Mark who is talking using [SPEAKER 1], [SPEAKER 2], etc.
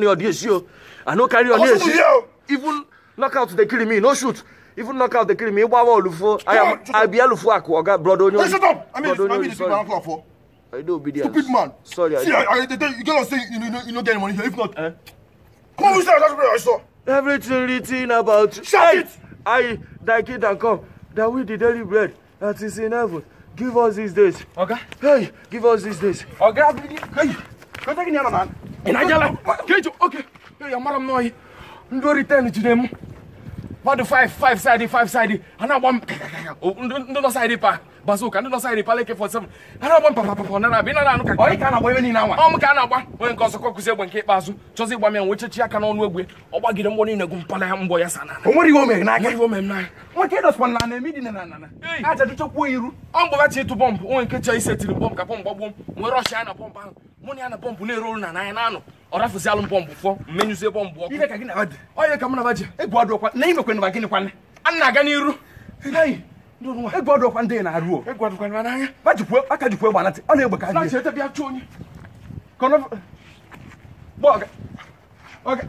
[SPEAKER 1] Audience, I no carry on
[SPEAKER 2] Ọsùn yẹ o.
[SPEAKER 1] Even knockout dey kill me, no shoot. Even knockout dey kill me. Igba olufo. I am I be alufu aku oga blood onyo.
[SPEAKER 2] Hey, shut up! I mean, I mean, this people
[SPEAKER 1] sorry.
[SPEAKER 2] I'm for.
[SPEAKER 1] I do obedience.
[SPEAKER 2] Stupid man.
[SPEAKER 1] Sorry, I
[SPEAKER 2] See, I tell you, you cannot say you no get any money here. If not, eh? Come on, we say that's what I saw.
[SPEAKER 1] Everything written about
[SPEAKER 2] Shut
[SPEAKER 1] hey,
[SPEAKER 2] it!
[SPEAKER 1] I thy kingdom come, that we the daily bread that is in heaven. Give us these days.
[SPEAKER 3] Oga.
[SPEAKER 1] Hey, give us these days.
[SPEAKER 3] Oga.
[SPEAKER 2] Hey, go take in man.
[SPEAKER 3] Ị na-ajala? Keju, okay. Hey, amara m n'ohi. Ndị ori 10 jide m. Mmadụ 5 5 side 5 side. A na-agba m ndị nọ side pa bazooka, ndị nọ side pa AK47. A na-agba m papa papa na na-abịa na anụ ka.
[SPEAKER 4] Onye ka a na-agba ebe niile anwa?
[SPEAKER 3] Ọ m ka a na-agba. Onye nke ọzọ kọkụzi egbe nke ikpeazụ. Chọzi ịgba m ya nwee chechi aka n'ọnụ egbe. Ọ gbagide mgbọ niile gụ mpala ya mgbọ ya sa n'ala.
[SPEAKER 4] O nwere ihe o mere n'aka.
[SPEAKER 3] Nwere ihe o mere m n'anya.
[SPEAKER 4] Nwoke ịdọsịkwa na na-eme idina na na.
[SPEAKER 3] Hey.
[SPEAKER 4] Aja dụchakwuo iru.
[SPEAKER 3] Ọ mgbe bachi ịtụ bọmbụ, onwe nke chọọ isetiri bọmbụ ka bọmbụ gbagbuo m, nwee rọsh ya na bọmbụ ahụ. Mụ na ya na bọmbụ na-eru olu na n'anya na-anọ. Ọ rafụzi alụ m bọmbụ fọ, mmenyụzie bọmbụ ọkụ.
[SPEAKER 4] Ihe ka gị na dị.
[SPEAKER 3] Onye ka mụ na baji.
[SPEAKER 4] Egwu adụọkwa na imekwe na gịnị kwanne.
[SPEAKER 3] A na-aga n'iru.
[SPEAKER 4] Hey. Egwu adụọkwa ndị na-arụ o.
[SPEAKER 3] Egwu adụkwa n'anya.
[SPEAKER 4] Ba jikwa aka jikwa egbe anatị. Ọ na-egbe ka
[SPEAKER 3] Na cheta bịa chụọ onye.
[SPEAKER 4] Kọnọ. Gbọ ọga. Ọga.